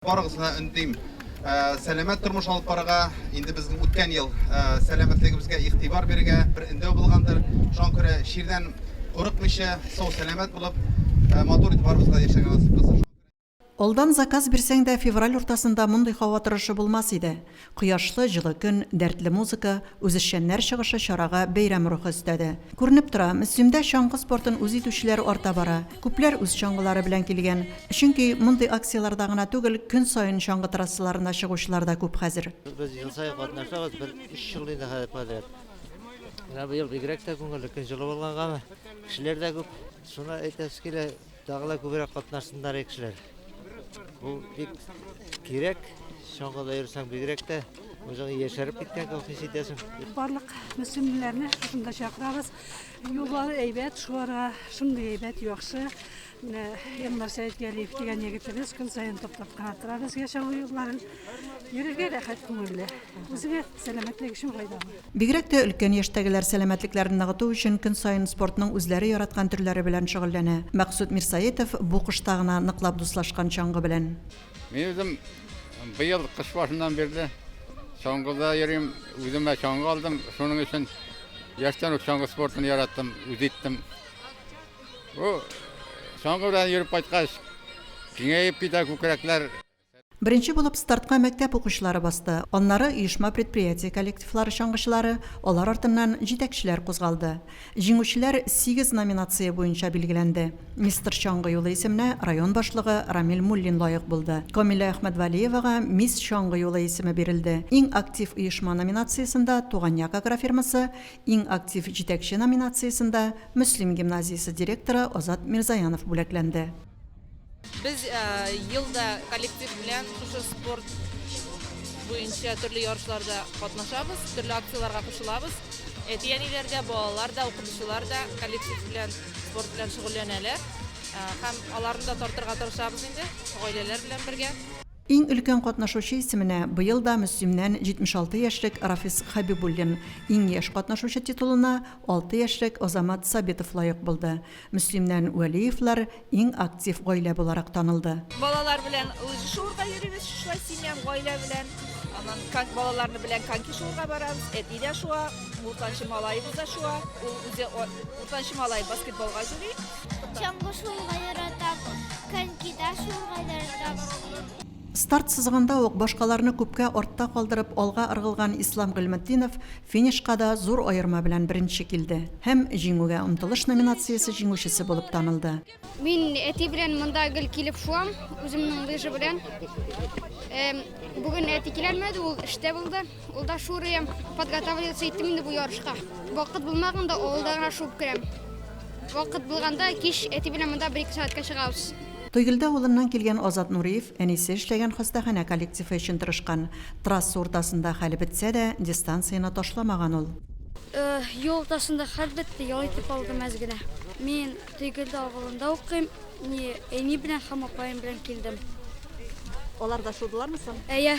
Барыгызны да өндим, сәламәт тормыш алып барырга. Инде безнең үткән ел сәламәтлегебезгә игътибар бирергә бер өндәү булгандыр. Шуңа күрә чирдән курыкмыйча, сау-сәламәт булып, матур итеп барыбызга да яшәргә насыйп кылсын. Алдан заказ бирсәң дә, февраль уртасында мондый һава торышы булмас иде. Кояшлы, җылы көн, дәртле музыка, үзешчәннәр чыгышы чарага бәйрәм рухы өстәде. Күренеп тора, Мөслимдә чаңгы спортын үз итүчеләр арта бара. Күпләр үз чаңгылары белән килгән. Чөнки мондый акцияләрдә гына түгел, көн саен чаңгы трассаларына чыгучылар да күп хәзер. Без ел саен катнашабыз, бер өч ел инде хәзер подряд. Менә быел бигрәк тә күңелле, көн җылы булгангамы, кешеләр дә күп. Шуны әйтәсе килә, Тагы да күбрәк катнашсыннар кешеләр. Бу бик кирәк. Чаңгыда йөрсәң бигрәк тә үзең яшәреп киткән кебек хис итәсең. Барлык мөслимлеләрне шушында чакырабыз. Юллары әйбәт, шуарга шундый әйбәт, яхшы. Менә Илнар Сәетгалиев дигән егетебез көн саен таптап кына тора безгә чаңгы юлларын. Йөрергә рәхәт, күңелле. Үзеңә сәламәтлек өчен файдалы. Бигрәк тә өлкән яшьтәгеләр сәламәтлекләрен ныгыту өчен көн саен спортның үзләре яраткан төрләре белән шөгыльләнә. Мәкъсүт Мирсаитов бу кышта гына ныклап дуслашкан чаңгы белән. Мин үзем быел кыш башыннан бирле чаңгыда йөрим. Үземә чаңгы алдым. Шуның өчен яшьтән үк чаңгы спортын яраттым, үз иттем. Бу чаңгы белән йөреп кайткач, киңәеп китә күкрәкләр. Беренче булып стартка мәктәп укучылары басты, аннары оешма-предприятие коллективлары чаңгычылары, алар артыннан җитәкчеләр кузгалды. Җиңүчеләр сигез номинация буенча билгеләнде. Мистер чаңгы юлы исеменә район башлыгы Рамил Муллин лаек булды. Камилә Әхмәтвәлиевага Мисс чаңгы юлы исеме бирелде. Иң актив оешма номинациясендә Туган як агрофирмасы, Иң актив җитәкче номинациясендә Мөслим гимназиясе директоры Азат Мирзаянов бүләкләнде. Без ел да коллектив белән шушы спорт буенча төрле ярышларда катнашабыз, төрле акцияләргә кушылабыз. Әти-әниләр дә, балалар да, укытучылар да коллектив белән спорт белән шөгыльләнәләр. Һәм аларны да тартырга тырышабыз инде, гаиләләр белән бергә. Иң өлкән катнашучы исеменә быел да Мөслимнән 76 яшьлек Рафис Хәбибуллин, иң яшь катнашучы титулына 6 яшьлек Азамат Сабитов лаек булды. Мөслимнән Вәлиевлар иң актив гаилә буларак танылды. Балалар белән лыжи шуырга йөрибез, шушылай семьям, гаилә белән. Аннан кан, балаларны белән коньки шуырга барабыз. Әти дә шуа, уртанчы малаебыз да шуа. Ул үзе уртанчы малай баскетболга йөри. Чаңгы шуырга яратам, конькида шуырга яратам. Старт сызыгында ук башкаларны күпкә артта калдырып алга ыргылган Ислам Гыйльметдинов финишка да зур аерма белән беренче килде һәм Җиңүгә омтылыш номинациясе җиңүчесе булып танылды. Мин әти белән монда гел килеп шуам, үземнең лыжа белән. Бүген әти киләлмәде, ул эштә булды. Ул да шуырыем, подготавливаться иттем инде бу ярышка. Вакыт булмаганда авылда гына шуып керәм. Вакыт булганда кич әти белән монда бер-ике сәгатькә чыгабыз. Тойгелде авылыннан килгән Азат Нуриев әнисе эшләгән хастаханә коллективы өчен тырышкан. Трасса уртасында хәле бетсә дә, дистанцияне ташламаган ул. Юл уртасында хәл бетте, ял итеп алдым әз генә. Мин Тойгелде авылында укыйм. Ни, әни белән һәм апаем белән килдем. Алар да шудылармы соң? Әйе.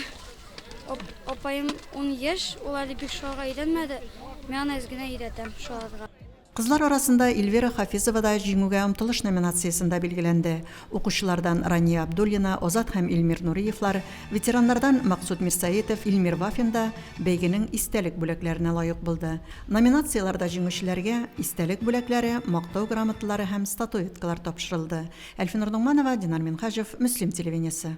Апаем ун яшь, ул әле бик шуарга өйрәнмәде. Мин аны әз генә өйрәтәм шуарга. Кызлар арасында Эльвира Хафизова да Җиңүгә омтылыш номинациясендә билгеләнде. Укучылардан Рания Абдуллина, Азат һәм Илмир Нуриевлар, ветераннардан Максут Мирсәетов, Илмир Вафин да бәйгенең истәлек бүләкләренә лаек булды. Номинацияләрдә җиңүчеләргә истәлек бүләкләре, Мактау грамоталары һәм статуэткалар тапшырылды. Әлфинур Ногманова, Динар Минһаҗев, Мөслим телевидениесе.